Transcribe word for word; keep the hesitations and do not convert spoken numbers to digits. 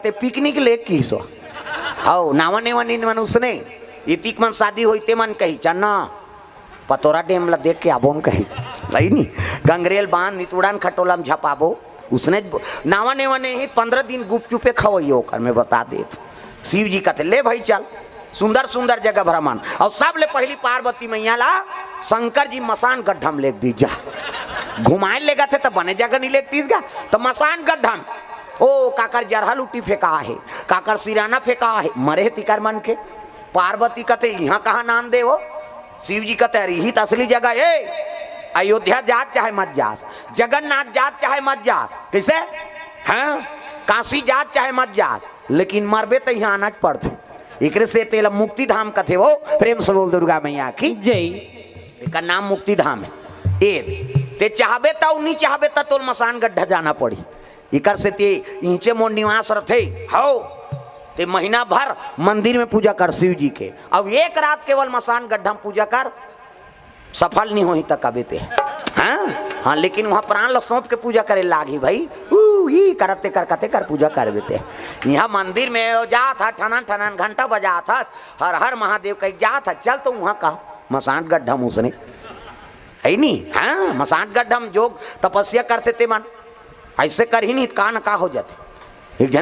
ते पिकनिक ले किहिस। हव, नावा नेवा नीन मन उसने। इतिक मन शादी होई ते मन कही, "चन्ना, पतोरा डेम ला देख के आबोन," कही। सही नी? गंगरेल बांध, नितुड़न खटोला म झपाबो। उसने ज-, नावा नेवा नहीं, पंद्रह दिन गुपचुपे खवइयो ओकर, मैं बता देत। शिव जी कथे, "ले भाई चल, सुंदर सुंदर जगह भ्रमण।" अउ सबले पहिली पार्वती मैया ला शंकर जी मसान गड्ढा म लेग दीस, "जा।" घुमाए लेगथे त बने जगह नहीं लेग दीस गा, त मसान गड्ढा म। ओ, काकर जरहा लूटी फेंका हे, काकर सिराना फेंका हे, मरे हे तिकर मन के। पार्वती कथे, "इहाँ कहाँ नान दे हो?" शिव जी कथे, "अरे, इही त असली जगह ए। अयोध्या जात चाहे मत जास, जगन्नाथ जात चाहे मत जास।" कइसे? हाँ, काशी जात चाहे मत जास, लेकिन मरबे त इहाँ आना च पड़थे। एकरे से तेला मुक्ति धाम कथे हो। प्रेम से बोल दुर्गा मैया की। जय। एकर नाम मुक्ति धाम हे। ए, ते चाहबे त अउ नी चाहबे त तोल मसान गड्ढा जाना पड़ही। इकर से ते इहिंचे मोर निवास रथे। हव, ते महीना भर मंदिर में पूजा कर शिव जी के, अउ एक रात केवल मसान गड्ढा म पूजा कर, सफल नहीं होही त कबे ते। हाँ, हाँ, लेकिन उहाँ प्राण ल सौंप के पूजा करे लागही भाई। ऊ, ई करत ते कर कते कर पूजा करबे ते। इहाँ मंदिर में जात ह, ठनन ठनन घंटा बजात ह, "हर हर महादेव" कहि जात ह, चल तो उहाँ का मसान गड्ढा म उसने। हे नी? हाँ, मसान गड्ढा म जोग तपस्या करथे ते मन। अइसे करही नहीं त का न का हो जाथे।